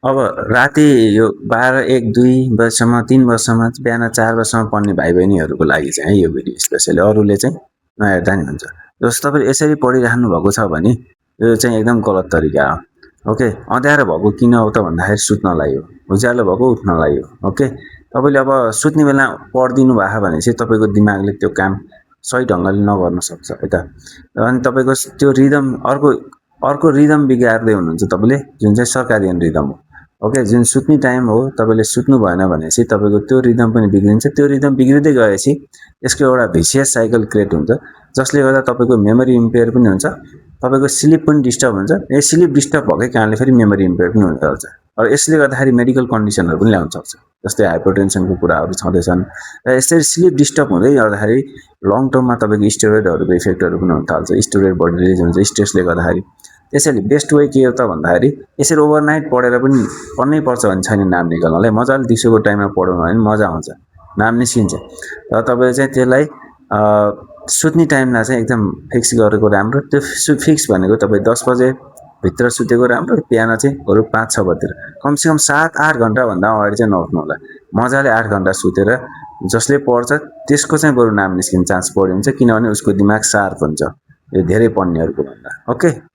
अब राति यो 12, 1, 2 बजीसम्म 3 बजीसम्म बिहान 4 बजीसम्म पढ्ने भाइ बहिनीहरूको लागि चाहिँ है यो भिडियो स्पेसली, अरूले चाहिँ नहेर्दा नि हुन्छ। जस्तो तपाईँले यसरी पढिराख्नु भएको छ भने यो चाहिँ एकदम गलत तरिका हो। ओके, अँध्यारो भएको किन हो त भन्दाखेरि सुत्नलाई हो, उज्यालो भएको उठ्नलाई हो। ओके, तपाईँले अब सुत्ने बेला पढिदिनु भएको भने चाहिँ तपाईँको दिमागले त्यो काम सही ढङ्गले नगर्न सक्छ है त। अनि तपाईँको त्यो रिदम अर्को रिदम बिगार्दै हुनुहुन्छ तपाईँले, जुन चाहिँ सर्कादियन रिदम हो। ओके, जुन सुत्ने टाइम हो तपाईँले सुत्नु भएन भनेपछि तपाईँको त्यो रिदम पनि बिग्रिन्छ। त्यो रिदम बिग्रिँदै गएपछि यसको एउटा भिसियस साइकल क्रिएट हुन्छ, जसले गर्दा तपाईँको मेमोरी इम्पेयर पनि हुन्छ, तपाईँको स्लिप पनि डिस्टर्ब हुन्छ। यो स्लिप डिस्टर्ब भएकै कारणले फेरि मेमोरी इम्पेयर पनि हुन्छ। र यसले गर्दाखेरि मेडिकल कन्डिसनहरू पनि ल्याउन सक्छ, जस्तै हाइपरटेन्सनको कुराहरू छँदैछन्। र यसरी स्लिप डिस्टर्ब हुँदै गर्दाखेरि लङ टर्ममा तपाईँको स्टेरोइडहरूको इफेक्टहरू पनि हुन थाल्छ, स्टेरोइड बडी रिलिज हुन्छ स्ट्रेसले गर्दाखेरि। त्यसैले बेस्ट वे के हो त भन्दाखेरि यसरी ओभरनाइट पढेर पनि पढ्नै पर्छ भने छैन नाम निकाल्नलाई, मजाले दिउँसोको टाइममा पढाउनु भने पनि मजा आउँछ, नाम निस्किन्छ। र तपाईँले चाहिँ त्यसलाई सुत्ने टाइमलाई चाहिँ एकदम फिक्स गरेको राम्रो। त्यो फिक्स भनेको तपाईँ 10 बजेभित्र सुतेको राम्रो, बिहान चाहिँ बरु 5-6 बजेतिर, कमसेकम 7-8 घन्टाभन्दा अगाडि चाहिँ नउठ्नु होला। मजाले 8 घन्टा सुतेर जसले पढ्छ त्यसको चाहिँ बरु नाम निस्किने चान्स बढी हुन्छ, किनभने उसको दिमाग सार्प हुन्छ यो धेरै पढ्नेहरूको भन्दा। ओके।